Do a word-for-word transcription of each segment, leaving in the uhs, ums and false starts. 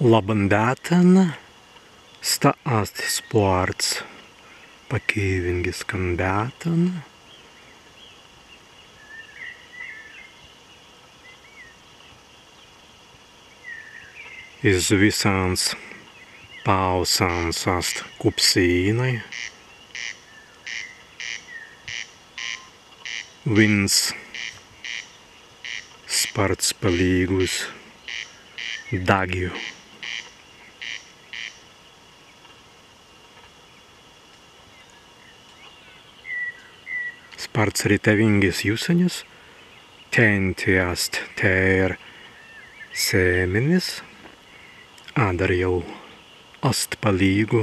Labban bītan, sta ast spārts pakīwingiskan bītan. Iz wissans pāusans ast kupsīnai. Wins spārts palīgus dagju. Spārts retawīngis jussenis, tēnti ast tēr sēmenis, adder jāu ast palīgu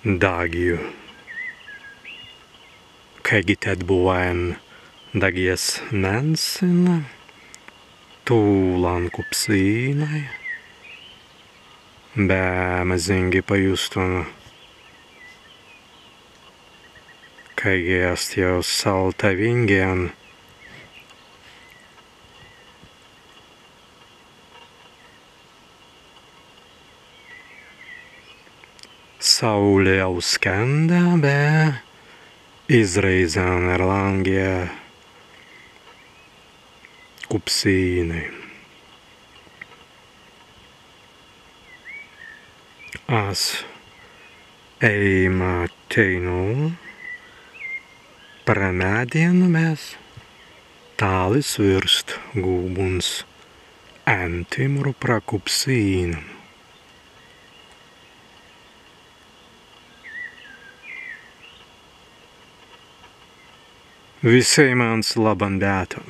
dagju. Kāigi tēt buwāi en dagjas mēnsin, tūlan kupsīnai, be mazīngi pajustun, kāigi ast jāu saltawīngi. Saūli auskānda, be iz rēizan erlāngja kupsīnai. As ēima teinū pra meddjan, mes tālis wīrst gūbuns en timru pra kupsīnan. Wisēimans labban bītan.